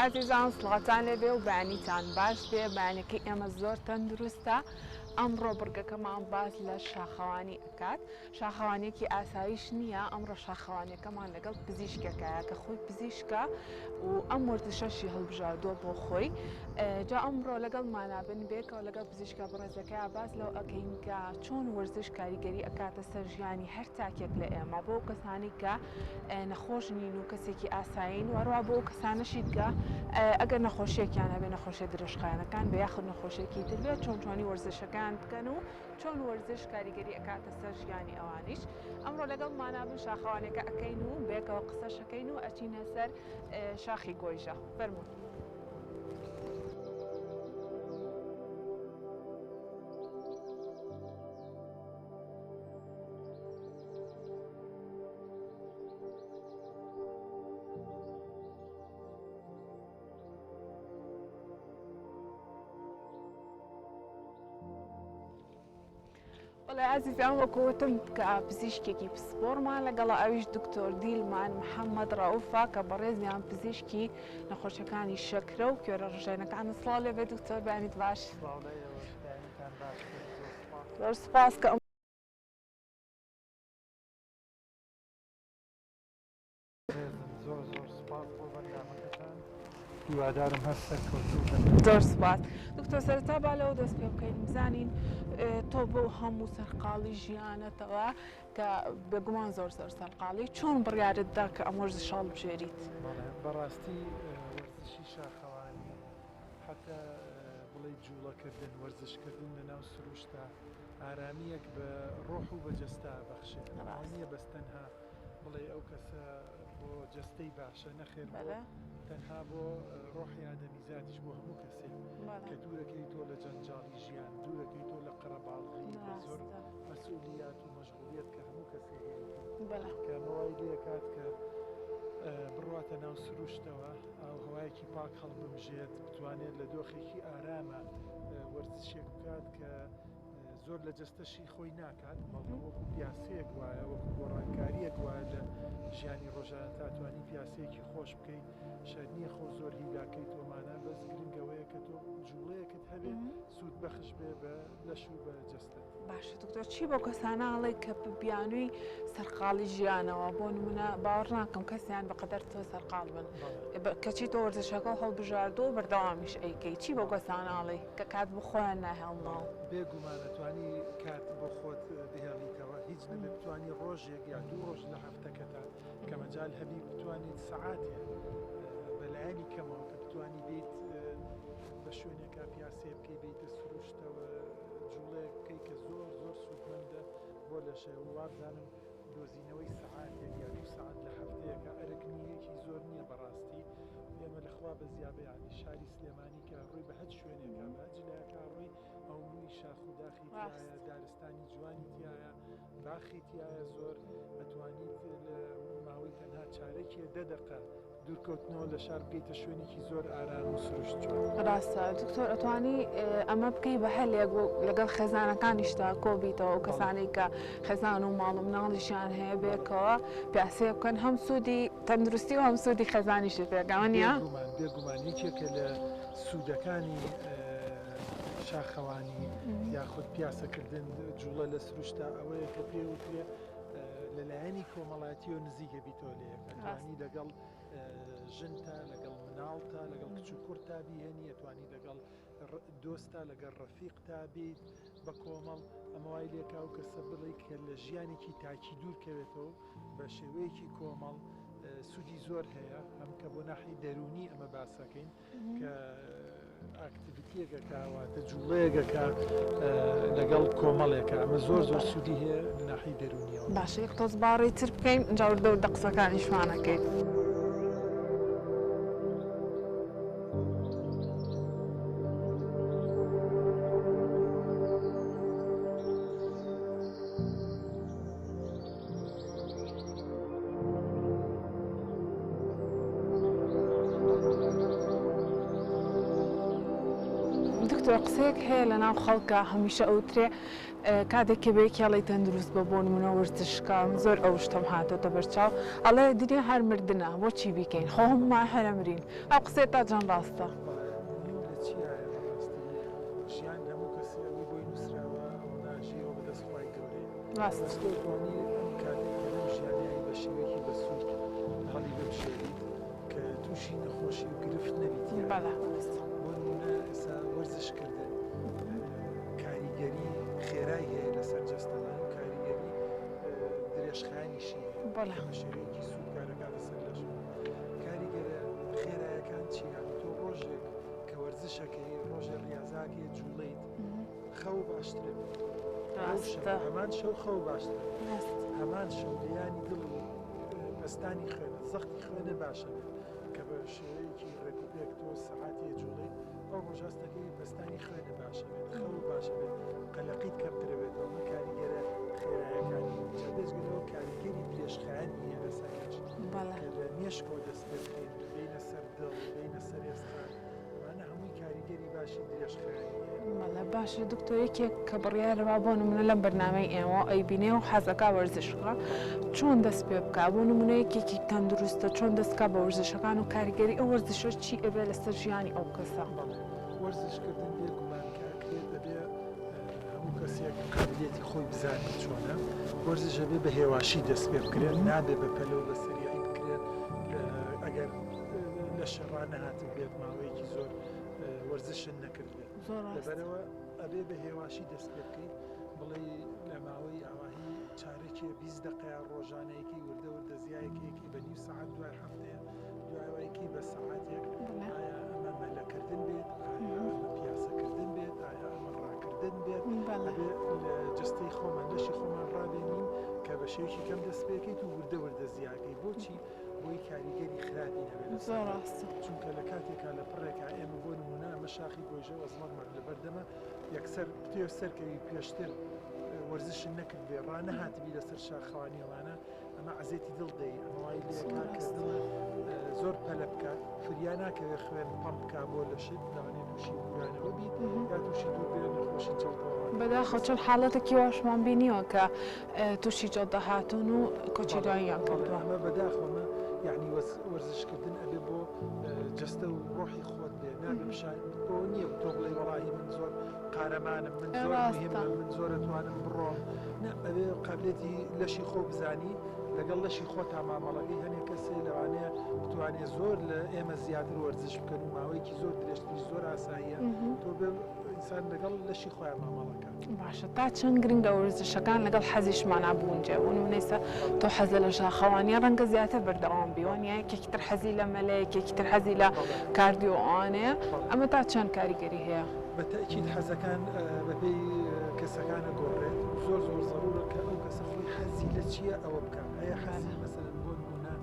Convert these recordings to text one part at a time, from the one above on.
ئازیزان سڵاوتان لێبێ و بەیانیتان باش بێ بەیانەکەی ئێمە زۆر تەندروستە ئەمڕۆ بڕگەکەمان باس لە شاخەوانی ئەکات شاخەوانیەکی ئاساییش نییە ئەمڕۆ شاخەوانیەکەمان لەگەڵ پزیشکێکایە کە خۆی پزیشکە و ئەم وەرزشەشی هەڵبژاردووە بۆ خۆی جا ئەمڕۆ لەگەڵ مانابن بێکەوە لەگەڵ پزیشکە بەڕێزەکەیا باس لەو ئەکەین کە چۆن وەرزش کاریگەری ئەکاتە سەر ژیانی هەر تاکێک لە ئێمە بۆ کەسانی کە نەخۆش نین و کەسێکی ئاسایین و هەروە بۆ کەسانەشی کە ئەگەر نەخۆشیەکیان هەبێ نەخۆشیە درێژخایەنەکان بێ یاخود نەخۆشیەکی تر بێت چۆن چۆنی وەرزشەکان بکەن و چۆن وەرزش کاریگەری ئەکاتە سەر ژیانی ئەوانیش ئەمڕۆ لەگەڵ مانا بن شاخەوانەکە ئەکەین و بێکەوە قسەشەکەین و ئەچینە سەر شاخی گۆیژە فەرموون. بەڵێ ئازیزان وەکو وتم کە پزیشکێکی پسپۆڕمان لەگەڵە ئەویش دکتۆر دیلمان محەممەد ڕەوفە کە بەڕێزیان پزیشکی نەخۆشەکانی شەکرە و کوێرە ڕژێنەکان سڵاو لێ بێ دکتۆر بەیانیت باش زۆر سپاس کە زۆر زۆر سوپاس بۆ بەرنامەکەتان هیوادارم هەر سەرکەوتوو بن. زۆر سوپاس دکتۆر سەرەتا با لەوە دەست پێ بکەین بزانین تۆ بەو هەموو سەرقاڵی ژیانەتەوە کە بێگومان زۆر زۆر سەرقاڵی چۆن بڕیارت دا کە ئەم وەرزشە هەڵبژێریت؟ بەڵێ بەڕاستی وەرزشی شاخەوانی حەتا بڵێی جوڵەکردن وەرزشکردن لەناو سروشتا ئارامییەک بە ڕۆح و بە جەستە ئەبەخشێ ئەوە نییە بەس تەنها بڵێی ئەو کەسە بۆ جەستەی باشە نەخێر بۆ تەنها بۆ ڕۆحی ئادەمیزادیش بۆ هەموو کەسێک کە دوورەکەی تۆ لە جەنجاڵی ژیان دوورەکەی تۆ لە قەرەباڵغی لە زۆر مەسئولیات و مەشغولیت کە هەموو کەسێ هەیەتی کە ئەمە وای لێکات کە بڕواتە ناو سروشتەوە ئاو هەوایەکی پاک هەڵبمژێت بتوانێت لە دۆخێکی ئارامە وەرزشێک بکات کە زۆر لە جەستەشی خۆی ناکات، بەڵکو وەکو پیاسەیەک وایە، وەکو گۆڕانکارییەک وایە لە ژیانی ڕۆژانە تا توانی پیاسەیەکی خۆش بکەیت، شەرت نییە خۆ زۆر هیلاکەیت ومانە، بەس گرنگ ئەوەیە کە تۆ جوڵەیەکت هەبێ سوود بەخش بێ بە لەش و بە جەستەت. باشە دکتۆر چی بەو کەسانە ئەڵێی کە بە بیانووی سەرقاڵی ژیانەوە بۆ نمونە باوەڕ ناکەم کەسیان بەقەدەر تۆ سەرقاڵ بن کەچی تۆ وەرزشەکەو هەڵبژاردووە و بەردەوامیش ئەیکەی چی بەو کەسانە ئەڵێی؟ کە کات بۆ خۆیان ناهێڵنەوە. بێ گومان ئەتوانی کات بۆ خۆت بهێڵیتەوە هیچ نەبێ بتوانی ڕۆژێک یا دوو ڕۆژ لە هەفتەکەتا کە مەجال هەبی بتوانیت سەعاتێ بە لایەنی کەمەوە کە بتوانی بیت بە شوێنێکا پیاسەیە بکەی بیتە سروشتەوە جوڵەیەک بکەی کە زۆر زۆر سوودمەندە بۆ لەشە وابزانم دۆزینەوەی سەعاتێک یا دوو سەعات لە هەفتەیەکا ئەرک نییەکی زۆر نییە بەڕاستی ئێمە لە خوا بەزیابە یانی شاری سلێمانی کە ڕووی بە هەچ شوێنێکا بە هەچ لایەکا ڕووی ئەو مووی شاخ و داخی تایە دارستانی جوانی تایە باخی تایە زۆر ئەتوانیت لە ماوەی تەنها چارەکێ دە دەقە دوورکەوتنەوە لە شار بگەیتە شوێنێکی زۆر ئارام و سروشت جوان. ڕاستە دکتۆر ئەتوانی ئەمە بکەی بە هەلێک بۆ لەگەڵ خێزانەکانیشتا کۆبیتەوە ئەو کەسانەی کە خێزان و ماڵ و مناڵیشیان هەیە بێکەوە پیاسەیە بکەن هەم سوودی تەندروستی و هەم سوودی خێزانیشت پێگا وەنیە؟ بێگومان بێگومان یەکێکە لە سوودەکانی شاخەوانی یاخود پیاسەکردن جوڵە لە سروشتا ئەوەیە کە پێ وترێ لە لایەنی کۆمەڵایەتیەوە نزیکە بیتەوە لە یەک ئەتوانی لەگەڵ ژنتا لەگەڵ مناڵتا لەگەڵ کچ و کوڕتا بیهێنی ئەتوانی لەگەڵ دۆستا لەگەڵ ڕەفیقتا بیت بە کۆمەڵ ئەمە وای لێکا و کەسە بڵێ کە لە ژیانێکی تاکی دوور کەوێتەوە بە شێوەیەکی کۆمەڵ سوودی زۆر هەیە هەم کە بۆ ناحی دەروونی ئەمە باسەکەین کە activity یەک ئەکا واتە جوڵەیەک ئەکا لەگەڵ کۆمەڵێکە ئەمە زۆر زۆر سوودی هەیە لە ناحیەی دەروونیەوە. باشە یەک تۆز باڕی تر بکەین ئینجا وردە وردە قسەکانیشمان ئەکەین. دکتۆر قسەیەک هەیە لە ناو خەڵکا هەمیشە ئەوترێ کاتێک کە بە یەکێ ئەڵێی تەندروست بە بۆ نمونە وەرزش کە من زۆر ئەو شتەم هاتۆتە بەرچاو ئەڵێ دنیا هەر مردنە بۆچی بیکەین خۆ هەموومان هەر ئەمرین ئەو قسەیە تا چەند ڕاستە؟ بەڵێ مهم لە چیایە بەڕاستی ژیان هەموو کەسێ ئەوەی بۆی نووسراوە ئەوە ناژی ئەوە بەدەست خوای گەورەیە ڕاستە. بەس تۆ توانی ئەم کاتەی کە لەم ژیانەی بە شێوەیەکی بەسوود هەڵی ببژێریت کە تووشی نەخۆشی و گرفت نەبیت یان بەڵێ ڕاستە. بۆ نموونە ئێستا وەرزش کردن کاریگەری خێرای هەیە لەسەر جەستەمان و کاریگەری درێژخایەنیشی هەیە بەڵێ. کە بە شێوەیەکی سوود کارەکاتە سەر لەشمان. کاریگەرە خێرایەکان چین؟ یانی تۆ ڕۆژێک کە وەرزشەکەی ڕۆژێ ڕیازاکەی جوڵەیت خەو باشترە بێت. ڕاستە. هەمان شەو خەو باشترە بێت. ڕاست. هەمان شەو لێیانی دڵ و پەستانی خوێنە زەختی خوێنە باشە بێت کە بە شێوەیەکی ڕێک و پێک تۆ سەعاتێ جوڵەیت ئەو ڕۆژە هەستەکەی پەستانی خوێنە باشە بێت خەو باشە بێت قەلەقیت کەمترە بێتەوە ئەمە کاریگەرە خێرایەکانی جا بێجگە لەوە کاریگەری درێژخایەنی هەیە لەسەر لەش بەڵێ. کە لە مێشکەوە دەست پێ بکەین بێینە سەر دڵ بێینە سەر ئێسقان ئەمانە هەمووی کاریگەری باشی درێژخایەنی هەیە. بەڵێ باشە دکتۆر یەکێک کە بڕیارە با بۆ نمونە لەم بەرنامەی ئێمە ئەیبینێ و حەزەکا وەرزش بکا چۆن دەست پێ بکا بۆ نمونە یەکێکی تەندروستە چۆن دەست کا بە وەرزشەکان و کاریگەری ئەو وەرزشە چی ئەبێ لەسەر ژیانی ئەو کەسە؟ بەڵێ وەرزش کردن بێ گومان کە ئەکرێت ئەبێ هەموو کەسێک قابلیەتی خۆی بزانێت چۆنە وەرزش ئەبێ بە هێواشی دەست پێ بکرێت نابێ بە پەلە و بە سەریعی بکرێت ئەگەر لەشە ڕانەهاتبێت ماوەیەکی زۆر وەرزشت نەکردبێت لەبەرەوە ئەبێ بە هێواشی دەست پێ بکەیت بڵێ لە ماوەی ئاواهی چارەکێ 20 دقەیە ڕۆژانەیەکی وردە وردە زیایەکێکی بە نیو سەعات دوای هەفتەیە دوایەکی بە سەعاتێک ئایا ئەمە مەلەکردن بێت ئایا ئەمە پیاسەکردن بێت ئایا ئەمە ڕاکردن بێت ئەبێ لە جستەی خۆمان لەشی خۆمان ڕابێنین کە بە شێوەیەکی کەم دەست پێکەیت و وردە وردە زیاکەی بۆچی بۆی کاریگەری خراپی نەبێت لەسەر زۆر ڕاستە. چونکە لە کاتێکا لە پڕێکا ئێمە بۆ نمونە ئەمە شاخی گۆیژە و ئەزمەڕمان لەبەردەمە یەکسەر بتەوێ سەرکەوی پێشتر وەرزشت نەکردبێ ڕانەهاتبی لەسەر شاخەوانی ئەمانە ئەمە عەزێتی دڵ دەی ئەمە وای لێکا کە دڵ زۆر پەلە بکات فریا ناکەوێ خوێن پەمپ بکا بۆ لەشت لەوانەیە تووشی بورانەوە بیت یا تووشی دوور بێ نەخۆشی جەڵتەوە بەداخەوە چەند حاڵەتێکی واشمان بینیوە کە تووشی جەڵتە هاتوون و کۆچی دواییان کردووە. ئەمە بەداخەوە ئەمە یعنی وەرزشکردن ئەبێ بۆ جەستە و ڕۆحی خۆت بێ نابێ پیشان بۆ نییە تۆ بڵێ وەڵاهی من زۆر قارەمانم من زۆر مهمم من زۆر ئەتوانم بڕۆم نا ئەبێ قابلێتی لەشی خۆ بزانی لەگەڵ لەشی خۆتا مامەڵەکەی هەنێک کەسێ لەوانەیە بتوانێت زۆر لە ئێمە زیاتر وەرزش بکەن و ماوەیەکی زۆر درێژتری زۆر ئاساییە تۆ بێ ئینسان لەگەڵ لەشی خۆیان مامەڵەکە. باشە تا چەند گرنگە وەرزشەکان لەگەڵ حەزیشمانا بگونجێ بۆ نمونە ئێستا تۆ حەزە لە شاخەوانیە ڕەنگە زیاتر بەردەوام بی وانە یەکێکی تر حەزی لە مەلە یەکێکی تر حەزی لە cardio ئەوانەیە ئەمە تا چەند کاریگەری هەیە؟ بە تەئکید حەزەکان بەپێی کەسەکان ئەگۆڕێت زۆر زۆر زەرورە کە ئەو کەسە خۆی حەزی لە چییە ئەوە بکات ئەیە حەزی مەسەلەن بۆ نمونە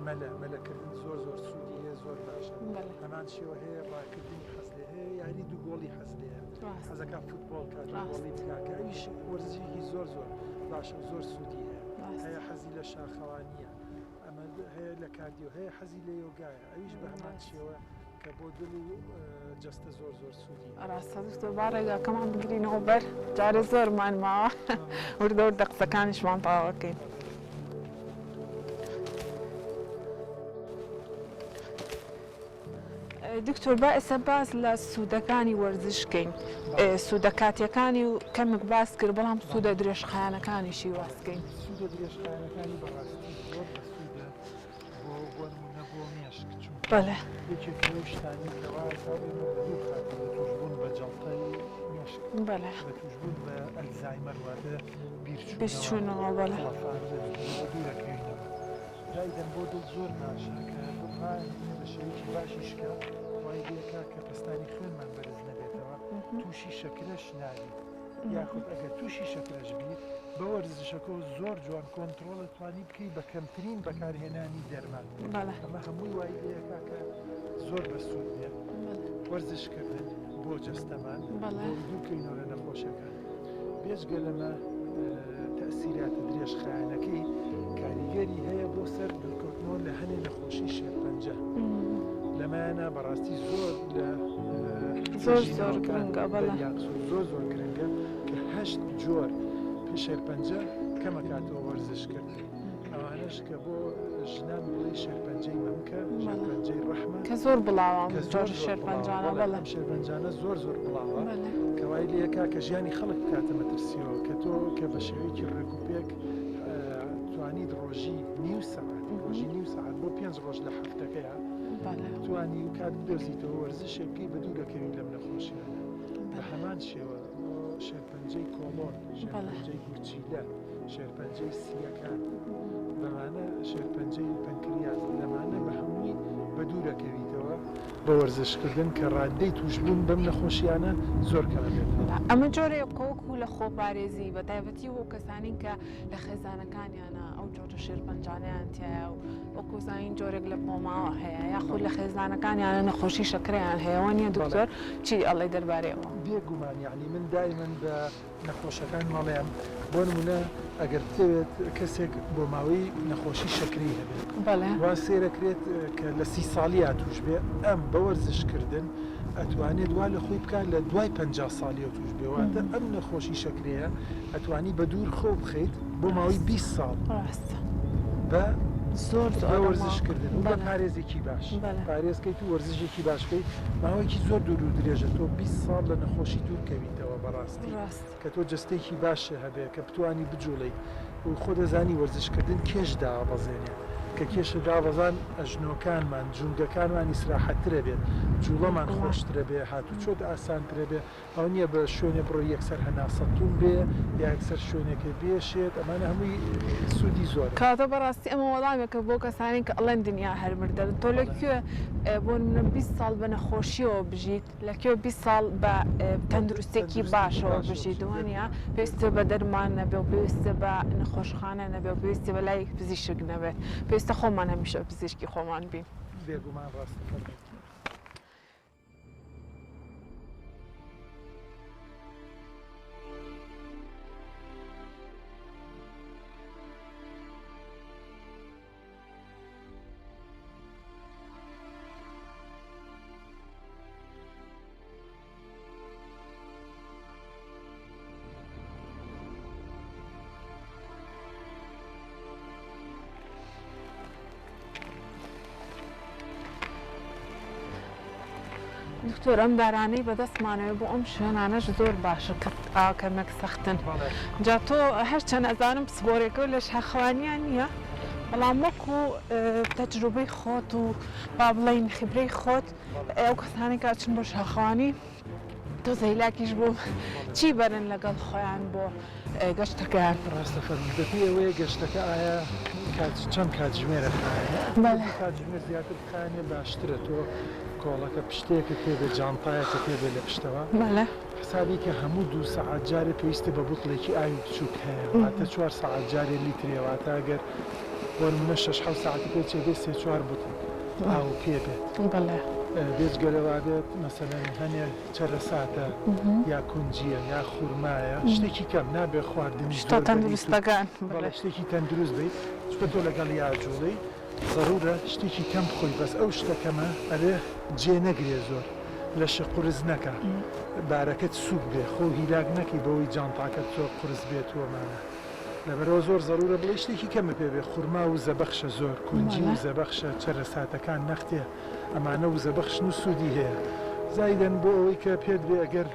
مەلە مەلەکردن زۆر زۆر سوودی هەیە زۆر باشە هەمان شێوە هەیە ڕاکردنی حەز لێ هەیە یاری دوو گۆڵی حەز لێیە حەزەکە فوتبۆڵ کا دوو گۆڵی بکا کە ئەویش وەرزشێکی زۆر زۆر باشە و زۆر سوودی هەیە هەیە حەزی لە شاخەوانییە ئەمە هەیە لە cardio هەیە حەزی لە یۆگایە ئەویش بە هەمان شێوە کە بۆ دڵ و جەستە زۆر زۆر سوودی هەیە. ڕاستە دکتۆر با ڕێگاکەمان بگرینەوە بەر جارێ زۆرمان ماوە وردە وردە قسەکانیشمان تەواوەکەین. دکتۆر با ئێستا باس لە سوودەکانی وەرزش کەین سوودە کاتیەکانی و کەمێک باس کرد بەڵام سوودە درێژخایەنەکانیشی باس کەین. سوودە درێژخایەنەکانی بەڕاستی زۆر بەسوودە بۆ بۆ نموونە بۆ مێشک چونکە بەڵێ. یەکێک لەو شتانەی کەوا تا ئێمە بەدوور خاتە لە تووشبوون بە جەڵتەی مێشک بەڵێ. بە تووشبوون بە ئەلزایمەر واتە بیرچوونەوە بیرچوونەوە بەڵێ. تڵەفان لە دوورەکەوینەوە. زائیدەن بۆ دڵ زۆر باشە کە دڵ ڕائەهێنێ بە شێوەیەکی باشی شکا وای لێکا کە پەستانی خوێنمان بەرز نەبێتەوە تووشی شەکرەش نابیت یاخود ئەگەر تووشی شەکرەش بیت بە وەرزشەکەوە زۆر جوان کۆنتڕۆڵ ئەتوانی بکەی بە کەمترین بەکارهێنانی دەرمان ئەمە هەمووی وای لێکا کە زۆر بەسوود بێت وەرزشکردن بۆ جەستەمان بۆ دوورکەوینەوە لە نەخۆشیەکان. بێجگە لەمە تەئسیراتە درێژخایەنەکەی کاریگەری هەیە بۆ سەر دوورکەوتنەوە لە هەنێ نەخۆشی شێرپەنجە. لەمایانە بەڕاستی زۆر لە زۆر زۆر گرنگە بەڵێ. زۆر زۆر گرنگە کە هەشت جۆر شێرپەنجە کەمەکاتەوە وەرزشکردن ئەوانەش کە بۆ ژنان بڵێی شێرپەنجەی مەمکە، شێرپەنجەی ڕەحمە کە زۆر بڵاوە ئەم جۆرە شێرپەنجانە بەڵێ. ئەم شێرپەنجانە زۆر زۆر بڵاوە کە وای لێکا کە ژیانی خەڵک بکاتە مەترسیەوە کە تۆ کە بە شێوەیەکی ڕێک و پێک توانیت ڕۆژی نیو سەعات ڕۆژی نیو سەعات بۆ پێنج ڕۆژ لە هەفتەکەیە توانی و کات بدۆزیتەوە وەرزشێک بکەی بە دوور دەکەوی لەم نەخۆشیانە بە هەمان شێوە شێرپەنجەی کۆڵۆن شێرپەنجەی گورچیلە شێرپەنجەی سییەکان، بەمانە شێرپەنجەی پەنکریاس، لەمانە بە هەمووی بەدوورەکەویتەوە بە وەرزشکردن کە ڕاددەی تووشبوون بەم نەخۆشییانە زۆر کەمەبێتەوە. ئەمە جۆرێکە وەکو لە خۆپارێزی بە تایبەتی بۆ کەسانی کە لە خێزانەکانیانە ئەو جۆرە شێرپەنجانەیان تیایە و وەکو زانین جۆرێک لە بۆماوە هەیە یاخود لە خێزانەکانیانە نەخۆشی شەکرەیان هەیە وانیە دکتۆر چی ئەڵێی دەربارەیەوە؟ بێگومان یەعنی من دایمەن بە نەخۆشەکان مەڵێم، بۆ نموونە ئەگەر بتەوێت کەسێک بۆ ماوەی نەخۆشی شەکرەی هەبێت وا سەیرەکرێت کە لە سی ساڵیا توش بێ ئەم بە وەرزش کردن ئەتوانێت وا لە خۆی بکات لە دوای 50 ساڵیەوە توش بێ واتە ئەم نەخۆشی شەکرەیە ئەتوانی بە دوور خۆ بخەیت بۆ ماوەی 20 ساڵ ڕاستە بە زۆر بە وەرزش کردن و بە پارێزێکی باش پارێزکەیت و وەرزشێکی باش بکەیت ماوەیەکی زۆر دوور و درێژە تۆ 20 ساڵ لە نەخۆشی دوور کەویتەوە بەڕاستی. کە تۆ جەستەیەکی باشت هەبێ کە بتوانی بجوڵێیت و خۆ دەزانی وەرزش کردن کێش دابەزێنێت کە کێشت دابەزان ئەژنۆکانمان جومگەکانمان ئیسراحەتترە بێت جوڵەمان خۆشترە بێ هاتوچۆت ئاسانترە بێ ئەوە نییە بە شوێنێ بڕۆی یەکسەر هەناسەت توند بێ یا یەکسەر شوێنێکت بێشێت ئەمانە هەمووی سوودی زۆرە. کەواتە بەڕاستی ئەمە وەڵامێکە بۆ کەسانی کە ئەڵێن دنیا هەر مردن تۆ لە کوێ بۆ نمونە 20 ساڵ بە نەخۆشیەوە بژیت لە کوێ 20 ساڵ بە تەندروستێکی باشەوە بژیت وانە پێویستە بە دەرمان نەبێ و پێویستە بە نەخۆشخانە نەبێ و پێویستی بە لای پزیشک نەبێت پێویستە خۆمان هەمیشە پزیشکی خۆمان بین. بێگومان ڕاستە فەرموو. دکتۆر ئەم دارانەی بەدەستمانەوە بۆ ئەم شوێنانەش زۆر باشە کە کەمێک سەختن جا تۆ هەرچەند ئەزانم پسپۆرێکە و لە شاخەوانیان نییە بەڵام وەکو تەجروبەی خۆت و با بڵێین خیبرەی خۆت ئەو کەسانەی کە ئەچن بۆ شاخەوانی تۆزە هیلاکیش بووم چی بەرن لەگەڵ خۆیان بۆ گەشتەکەیان؟ ڕاستە فەرموو بەپێی ئەوەیە گەشتەکە ئایا کات چەند کاتژمێرە خایەنێ بەڵێ. کاتژمێر زیاتر بخایەنێ باشترە تۆ کۆڵەکە پشتێکت پێ بێ جانتایەکت پێ بێ لە پشتەوە بەڵێ. حسابی کە هەموو دوو سەعات جارێ پێویستە بە بوتڵێکی ئاوی بچووک هەیە واتە چوار سەعات جارێ لیترێ واتە ئەگەر بۆ نموونە شەش حەوت سەعاتی پێ چێ بێ سێ چوار بوتڵ ئاو پێ بێت. بەڵێ. بێجگە لەوە بێت مەسەلەن هەنێ چەرەساتە یا کونجیە یا خورمایە شتێکی کەم نابێ خواردنی شتە زۆر بەریت و تەندروستەکان. بەڵێ شتێکی تەندروست بیت چونکە تۆ لەگەڵیا ئەجوڵێی زەرورە شتێکی کەم بخۆی بەس ئەو شتە کەمە ئەبێ جێ نەگرێ زۆر لەشە قورس نەکا بارەکەت سوک بێ خۆو هیلاک نەکەی بەوەی جانتاکەت زۆر قورس بێت و ئەمانە لەبەرئەوە زۆر زەرورە بڵێی شتێکی کەمە پێ بێ خورما وزە بەخشە زۆر کونجی وزە بەخشە چەرەساتەکان نەختێ ئەمانە وزە بەخشن و سوودی هەیە زایدەن بۆ ئەوەی کە پێت بێ ئەگەر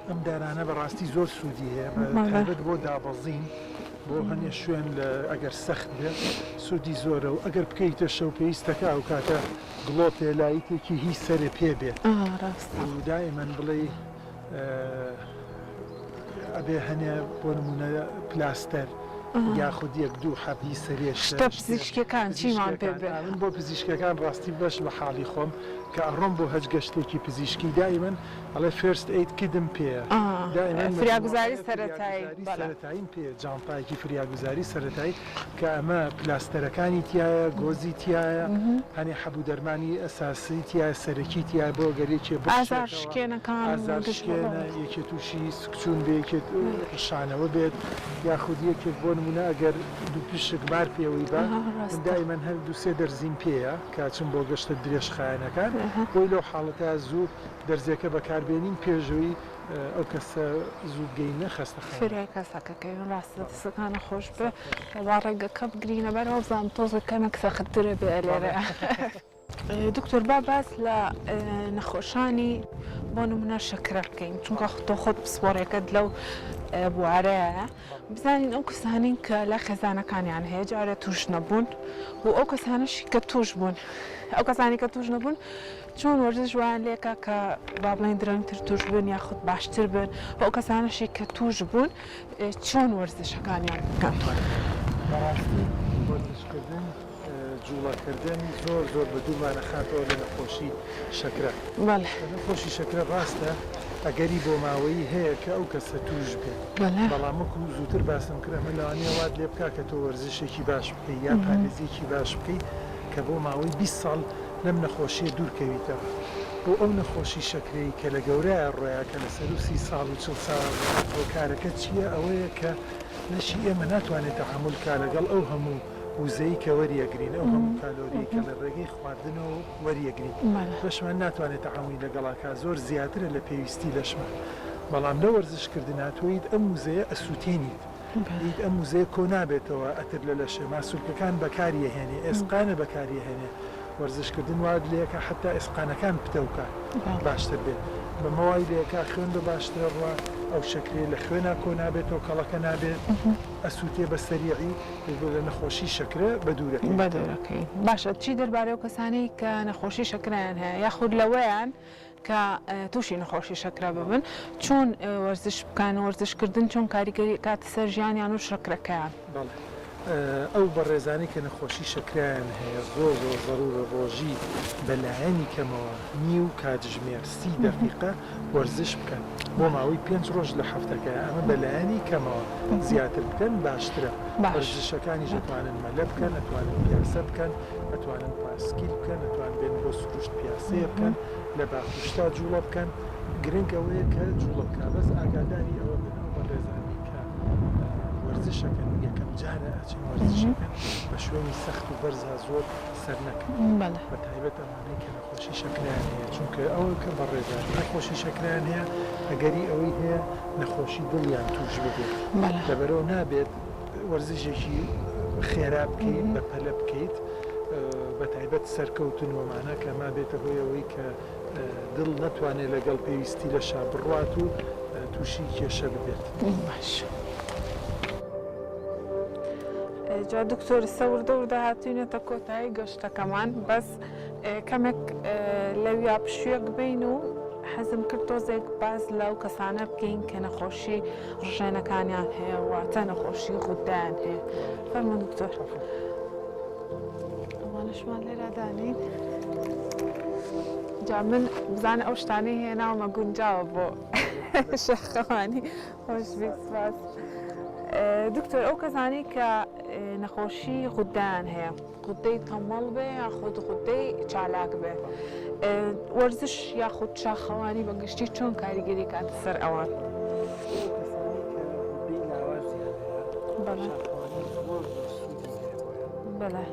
ئەم دارانە بەڕاستی زۆر سوودی هەیە بە تایبەت بۆ دابەزین بۆ هەنێ شوێن لە ئەگەر سەخت بێت سوودی زۆرە و ئەگەر بکەیتە شەو پێویستەکە ئەو کاتە گڵۆپێ لایتێکی هی سەرێ پێ بێت و دائیمەن بڵێی ئەبێ هەنێ بۆ نموونە پلاستەر یاخود یەک دوو حەب هی سەرێ شتە پزیشکیەکان چیمان پێ بێ؟ من بۆ پزیشکەکان ڕاستی بەش بە حاڵی خۆم کە ئەڕۆم بۆ هەچ گەشتێکی پزیشکی دائیمەن ئەڵێ first aid kit م پێیە دائیمەن فریاگوزاری سەرەتایی سەرەتاییم پێیە جانتایەکی فریاگوزاری سەرەتایی کە ئەمە پلاستەرەکانی تیایە، گۆزی تیایە، هەنێ حەب و دەرمانی ئەساسی تیایە، سەرەکی تیایە بۆ گەر یەکێ ئازار بڕشێتەوە، شکێنەکان و ئازار دژ شکێنە، بەڵێ. یەکێ تووشی سکچوون بێ، یەکێ ڕشانەوە بێت، یاخود یەکێک بۆ نموونە. نموونە ئەگەر دووپشک بار پێوەی با، من دائیمەن هەر دوو سێ دەرزیم پێیە کە ئەچم بۆ گەشتە درێژخایەنەکان، بۆی لەو حاڵەتە زوو دەرزیەکە بەکاربێنین پێش ئەوەی ئەو کەسە زوو بگەینە خەستەخانە. فریای کەسەکە کەوین ڕاستە دەستەکانت خۆش بێ با ڕێگەکە بگرینە بەر وابزانم تۆزێک کەمێک سەختترە بێ لێرە. دکتۆر با باس لە نەخۆشانی بۆ نمونە شەکرە بکەین چونکە تۆ خۆت پسپۆڕێکەت لەو بوارەیە بزانین ئەو کەسانین کە لە خێزانەکانیان هەیە جارێ توش نەبوون و ئەو کەسانەشی کە توش بوون ئەو کەسانی کە توش نەبوون چۆن وەرزش وایان لێکا کە با بڵێن درەنگتر توش بن یاخود باشتر بن و ئەو کەسانەشی کە توش بوون چۆن وەرزشەکانیان بکەن؟ بەڕاستی وەرزشکردن جوڵەکردن زۆر زۆر بە دوورمان ئەخاتەوە لە نەخۆشی شەکرە. بەڵێ. نەخۆشی شەکرە ڕاستە ئەگەری بۆماوەیی هەیە کە ئەو کەسە تووش بێت، بەڵام وەکو زووتر باسم کرد ئەمە لەوانەیە وات لێ بکات کە تۆ وەرزشێکی باش بکەی یا پارێزییەکی باش بکەی کە بۆ ماوەی 20 ساڵ لەم نەخۆشییە دوور کەویتەوە. بۆ ئەو نەخۆشی شەکرەی کە لە گەورەیا ڕۆیا کە لە سەروو 30 ساڵ و 40 ساڵ هۆکارەکە چییە ئەوەیە کە لەشی ئێمە ناتوانێت تەعامول کا لەگەڵ ئەو هەموو وزەی کە وەریەگرین، ئەو هەموو کالۆریەی کە لە ڕێگەی خواردنەوە وەریەگرین، لەشمان ناتوانێت تەعامولی لەگەڵا کا، زۆر زیاترە لە پێویستی لەشمان. بەڵام لە وەرزش کردنا تۆیت ئەم وزەیە ئەسوتێنیت، ئیت ئەم وزەیە کۆ نابێتەوە ئەتر لە لەشێ، ماسولکەکان بەکاریەهێنێ، ئێسقانە بەکاریەهێنێ، وەرزش کردن وات لێکا حەتا ئێسقانەکان پتەو کا باشتر بێت، بەمە وای لێکا خوێن بە باشترە ڕوا، ئەو شەکرەیە لە خوێنا کۆ نابێتەوە کەڵەکە نابێت، ئەسوتێ بە سەریعی. لە نەخۆشی شەکرە بەدوورەکەیتەوە. بەدوورەکەی باشە چی دەربارەی ئەو کەسانەی کە نەخۆشی شەکرەیان هەیە یاخود لەوەیان کە تووشی نەخۆشی شەکرە ببن چۆن وەرزش بکەن وەرزشکردن چۆن کاریگەری ئەکاتە سەر ژیانیان و شەکرەکەیان؟ بەڵێ ئەو بەڕێزانەی کە نەخۆشی شەکرەیان هەیە زۆر زۆر زەرورە ڕۆژی بە لایەنی کەمەوە نیو کاتژمێر 30 دەقیقە وەرزش بکەن بۆ ماوەی پێنج ڕۆژ لە هەفتەکە ئەمە بەلایەنی کەمەوە زیاتر بکەن باشترە وەرزشەکانیش ئەتوانن مەلە بکەن ئەتوانن پیاسە بکەن ئەتوانن پاسکیل بکەن ئەتوان بێن بۆ سروشت پیاسەیە بکەن لە باخوشتا جوڵە بکەن گرنگ ئەوەیە کە جوڵە بکە بەس ئاگاداری ئەوە بن ئەو بەڕێزانەی کە وەرزشەکەن یەکەم جارە ئەچن وەرزشەکەن بە شوێنی سەخت و بەرزا زۆر سەر نەکەن بە تایبەت ئەوانەی کە نەخۆشی شەکرەیان هەیە، چونکە ئەوە کە بەڕێزان نەخۆشی شەکرەیان هەیە ئەگەری ئەوەی هەیە نەخۆشی دڵیان توش ببێت لەبەرئەوە نابێت وەرزشێکی خێرا بکەیت بە پەلە بکەیت بە تایبەت سەرکەوتن وەمانە کە ما بێتە هۆی ئەوەی کە دڵ نەتوانێت لەگەڵ پێویستی لەشا بڕوات و تووشی کێشە ببێت. باش جا دکتۆر سە وردە وردە هاتوینەتە کۆتایی گەشتەکەمان بەس کەمێک لەویا پشوویەک بین و حەزم کرد تۆزێک باس لەو کەسانە بکەین کە نەخۆشی ڕژێنەکانیان هەیە واتە نەخۆشی غوددەیان هەیە فەرموون دکتۆر ئەوانەشمان لێرا دانین جا من بزانە ئەو شتانەی هێناومە گونجاوە بۆ شەخەوانی خۆشبی سپاس دکتۆر ئەو کەسانەی کە نەخۆشی غوددەیان هەیە غودەی تەمەڵ بێ یاخود غودەی چالاک بێ وەرزش یاخود شاخەوانی بە گشتی چۆن کاریگەری کاتە سەر ئەوان؟ بەڵێ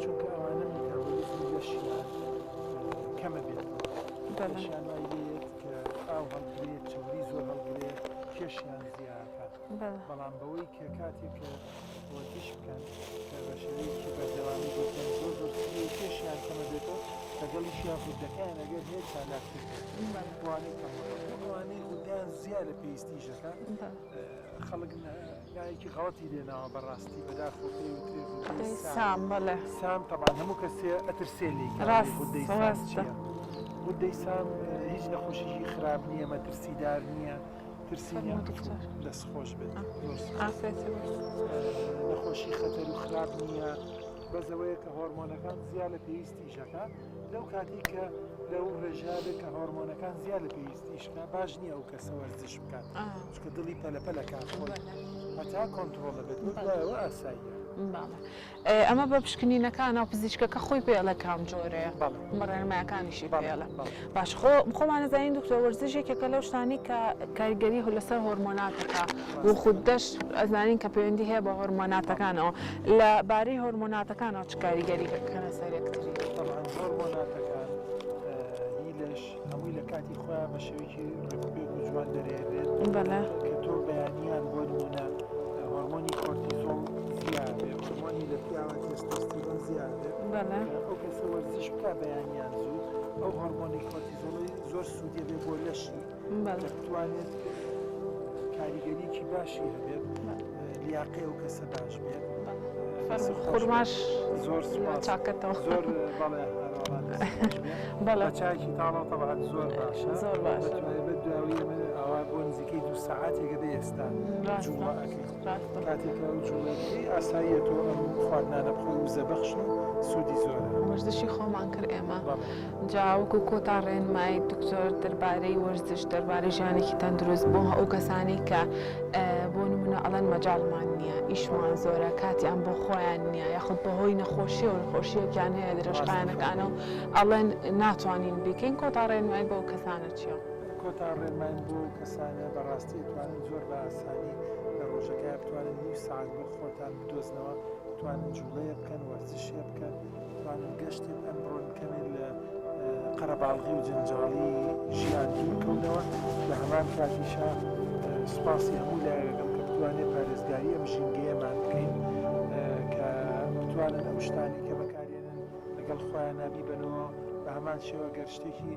چونکە ئەوانە میتابۆلیزمی لەشیان کەمە بێتەوە لەشیان وای لێیەت کە ئاو هەڵگرێت چەوری زۆر هەڵگرێت کێشیان زیاکات بەڵام بەوەی کە کاتێک کە وەرزش بکەن کە بە شێوەیەکی بەردەوامی بۆ بکەن زۆر زۆر سوودی کێشیان کەمە بێتەوە لەگەڵیشیان غودەکەیان ئەگەر هەیە چالاکتر بێت ئەوانەی کەمەوە ئەوانەی غودەیان زیاد لە پێویستی ژەکە خەڵک ناوێکی غەڵەتی لێناوە بەڕاستی بەداخەوە پێی وترێ غودەی سام بەڵێ سام تەبعەن هەموو کەسێ ئەترسێ لێی کە ڕاست غودەی سام ڕاستە چییە غودەی سام هیچ نەخۆشیی خراپ نییە مەترسیدار نییە ترسی نییە فەرموو دکتۆر دەست خۆش بێت زۆر سوپاس. عافیەت بێت. نەخۆشی خەتەر و خراپ نییە بەس ئەوەیە کە هۆرمۆنەکان زیاد لە پێویست ئیشەکە لەو کاتی کە لەو ڕێژە بێت کە هۆرمۆنەکان زیاد لە پێویست ئیشکا باش نییە ئەو کەسە وەرزش بکات چونکە دڵی پەلەپەلە کات خۆی هەتا کۆنتڕۆڵ دەبێت بۆ دوایەوە ئاساییە. بەڵێ ئەمە بە پشکنینەکانە و پزیشکەکە خۆی پێ ئەڵێ کام جۆرەیە بە ڕێنمایەکانیشی پێ ئەڵێ باش خۆ خۆمان ئەزانین دکتۆر وەرزش یەکێکە لەو شتانەی کە کاریگەری لەسەر هۆرمۆناتەکە و خوددەش ئەزانین کە پەیوەندی هەیە بە هۆرمۆناتەکانەوە لە بارەی هۆرمۆناتەکانەوە چ کاریگەری کەنە سەر یەکتری؟ هۆرمۆناتەکان هی لەش هەمووی لە کاتی خۆیان بە شێوەیەکی ڕێکوپێک و جوان دەرێنرێت بەڵێ کە تۆ بەیانیان بۆ نمونە هۆرمۆنی کۆرتیزۆڵ زیابێ هۆرمۆنی لە پیاوە تێستۆستیرۆن زیابێ بەڵێ ئەو کەسە وەرزش بکە بەیانیان زوو ئەو هۆرمۆنی کۆرتیزۆڵی زۆر سوودێ بێ بۆ لەشی بەڵێ کە بتوانێت کاریگەریکی باشی هەبێت لیاقەی ئەو کەسە باش بێت فەرموو خورماش زۆر سوپاس چاکەتەوە زۆر بەڵێ هەروەڵا دەست خۆش بێ. بەڵێ بە چایەکی تاڵەوە تەبعەن زۆر باشە زۆر باشە. بەتایبەت دوایی ئێمە ئاوا بۆ نزیکەی دوو سەعاتێکە بێ ئێستا ڕاستە جوڵە ئەکەین ڕاستە کاتێک ئەو جوڵەیەکەی ئاساییە تۆ ئەم خواردنانە بخۆی وزە بەخشن و سوودی زۆرە. وەرزشی خۆمان کرد ئێمە بەڵێ. جا وەکو کۆتا ڕێنمایی دکتۆر دەربارەی وەرزش دەربارەی ژیانێکی تەندروست بۆ ئەو کەسانەی کە بۆ نمونە ئەڵێن مەجاڵمان نییە ئیشمان زۆرە کاتیان بۆ خۆیان نییە یاخود بەهۆی نەخۆشیەوە نەخۆشیەکیان هەیە درێژخایەنەکانە و ئەڵێن ناتوانین بیکەین کۆتا ڕێنمایی بۆ ئەو کەسانە چییە؟ کۆتا ڕێنمایم بۆ ئەو کەسانە بەڕاستی ئەتوانن زۆر بە ئاسانی لە ڕۆژەکەیا بتوانن نیو سەعات بۆ خۆتان بدۆزنەوە بتوانن جوڵەیە بکەن وەرزشێ بکەن بتوانن گەشتێ بکەن بڕۆن کەمێ لە قەرەباڵغی و جەنجاڵی ژیان دوور کەونەوە لە هەمان کاتیشا سوپاسی هەموو لایەکەم کە بتوانێت پارێزگاری ئەم ژینگەیەمان بکەین کە بتوانن ئەو شتانی کە بەکارێنن لەگەڵ خۆیان بیبەنەوە بە هەمان شێوە گەر شتێکی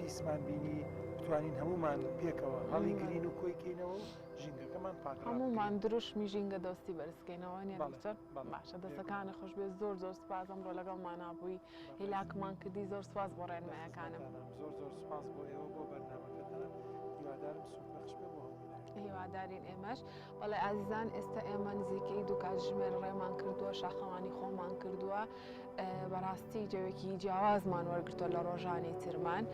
پیسمان بینی بتوانین هەمومان پێکەوە هەڵی گرین و کۆی کەینەوە و ژینگەکەمان پاک هەمومان دروشمی ژینگە دۆستی بەرزکەینەوە نیە دکتۆر؟ باشە دەستەکانت خۆش بێت زۆر زۆر سوپاس ئەمڕۆ لەگەڵمانا بووی هیلاکمان کردی زۆر سوپاس بۆ ڕێنمایەکانم. زۆر زۆر سوپاس بۆ ئێوە بۆ بەرنامەکەتان هیوادارم سوودبەخش بێ بۆ هەموو لایەک. هیوادارین ئێمەش. بەڵێ ئازیزان ئێستا ئێمە نزیکەی دوو کاتژمێر ڕێمان کردووە شاخەوانی خۆمان کردووە بەڕاستی جەوێکی جیاوازمان وەرگرتووە لە ڕۆژانی ترمان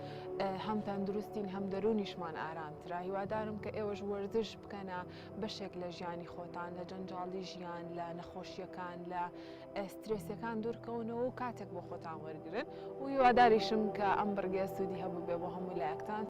هەم تەندروستین هەم دەروونیشمان ئارامترە هیوادارم کە ئێوەش وەرزش بکەنە بەشێک لە ژیانی خۆتان لە جەنجاڵی ژیان لە نەخۆشیەکان لە سترێسەکان دوورکەونەوە و کاتێک بۆ خۆتان وەرگن و هیواداریشم کە ئەم بڕگە سوودی هەبوو بێ بۆ هەموو لایەکتان.